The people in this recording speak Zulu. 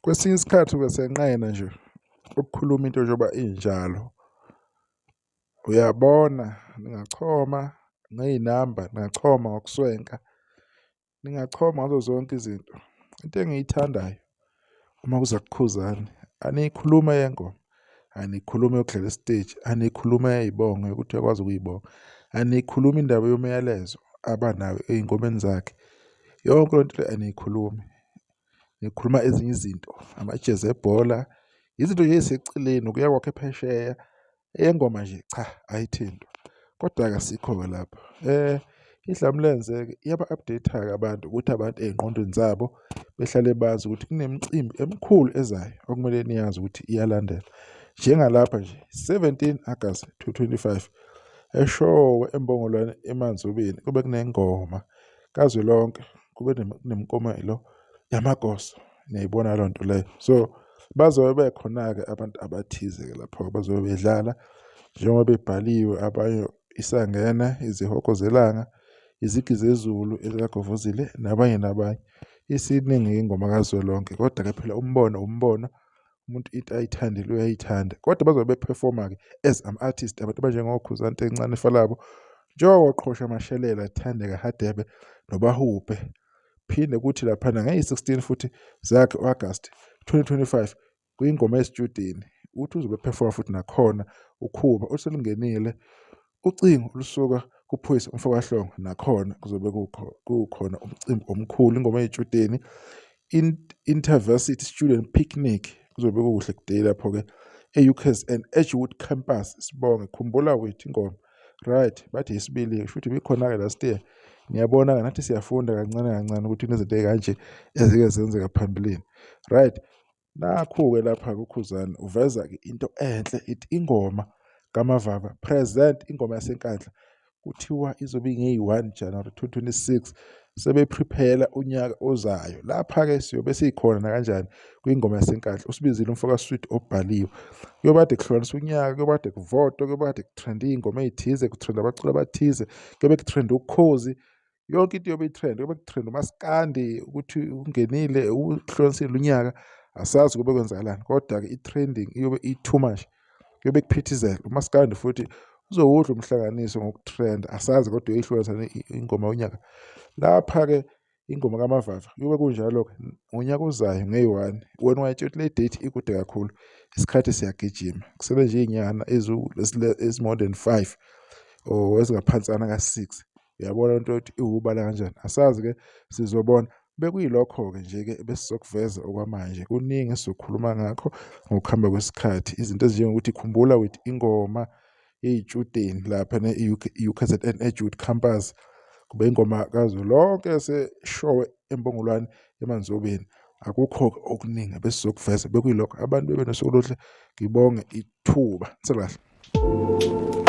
Kwesinye isikhathi ubesenqena nje ukukhuluma into njengoba injalo. Uyabona ningachoma ngey'namba, ningachoma ngokuswenka, ningachoma ngazo zonke izinto. Into engiyithandayo uma kuza kuKhuzani aniyikhulumi eyengoma, aniyikhulumi eyokudlala esiteji, aniyikhulumi eyey'bongo yokuthi uyakwazi ukuyibonga, aniyikhulumi indaba yomyalezo abanayo ey'ngomeni zakhe. Yonke lento le aniyikhulumi. Nikhuluma ezinye izinto, amajezi ebhola, izinto nje ey'seceleni, ukuya kwakhe phesheya. Eyengoma nje cha ayithintwa. Kodwa-ke asikho-ke lapho. Idlamlenze-ke iyaba-update-a-ke abantu ukuthi abantu ey'ngqondweni zabo behlale bazi ukuthi kunemicimbi emikhulu ezayo okumele niyazi ukuthi iyalandela. Njengalapha nje, 17 August 2025, eShowe eMbongolwane eManzubeni kube kunengoma kazwelonke kube nemiklomelo yamagoso. Niyayibona leyo nto leyo. So bazobe bekhona-ke abantu abathize-ke lapho bazobe bedlala njengoba bebhaliwe abanye isangena izihogo zelanga izigi zezulu ezikagovozile nabanye nabanye. Isiningi ingoma kazwelonke kodwa-ke phela umbono umbono umuntu into ayithandile uyayithanda kodwa bazobe bephefoma-ke as ama-artist abantu abanjengoKhuzani Ntencane Falabo njengoba Qhosha Mashelela Thandeka Hadebe noBahubhe. Phinde kuthi laphana ngeyi-16 futhi zakhe u-Agasti 2025 kwingoma yesitshudeni uthi uzobe ephefoma futhi nakhona uKhuba uselungenile ucingo olusuka kuphoyisa umfokaHlongo nakhona kuzobe kukhona umcimbi omkhulu ingoma yey'tshudeni Intervarsity Student Picnic kuzobe kukuhle kudeyi lapho-ke e-UKZN Edgewood Campus. Sibonge khumbula wethu ingoma right bathi yisibili kusho ukuthi ibikhona-ke last year. Niyabona-ke nathi siyafunda kancane kancane ukuthi kunezinto ey'kanje ezike zenzeka phambilini. Right nakhu-ke lapha kuKhuzani uveza-ke into enhle ithi ingoma kaMavava present ingoma yaseNkandla kuthiwa izobe ingeyi-1 January 2026 sebeprepare unyaka ozayo. Lapha-ke siyobe sikhona nakanjani kwingoma yaseNkandla. Usibizile umfo kaSwidi obhaliwe. Kuyobade kuhlukaniswa unyaka, kuyobade kuvotwa, kuyobade kutrenda iy'ngoma ey'thize, kutrenda abaculi abathize, kuyobe kutrenda ukhozi. Yonke into iyobe i-trend, kuyobe kutrenda umaskandi ukuthi ungenile uhlukanisile unyaka, asazi kube kwenzakalani kodwa-ke i-trending iyobe i-too much. Kuyobe kuphithizela umaskandi futhi uzowudla umhlanganiso ngokutrenda, asazi kodwa uyoyihlukanisa ingoma yonyaka. Lapha-ke ingoma kaMavava kuyobe kunjalo-ke ngonyaka ozayo ngeyi-one wena ungayitshela ukuthi le date ikude kakhulu, isikhathi siyagijima kusele nje iy'nyanga ezi-more than five or ezingaphansana ka-six. Uyabona lento yokuthi iwubala kanjani? Asazi-ke sizobona. Bekuyilokho-ke nje-ke ebesizokuveza okwamanje. Kuningi esizokhuluma ngakho ngokuhamba kwesikhathi. Izinto ezinjengokuthi khumbula with ingoma yey'tshudeni lapha ne-UKZN Edgewood Campus. Kube ingoma kazwelonke yaseShowe eMbongolwane eManzobeni. Akukho-ke okuningi ebesizokuveza bekuyilokho. Abantu bebe nosuku oluhle, ngibonge ithuba. Nisale kahle.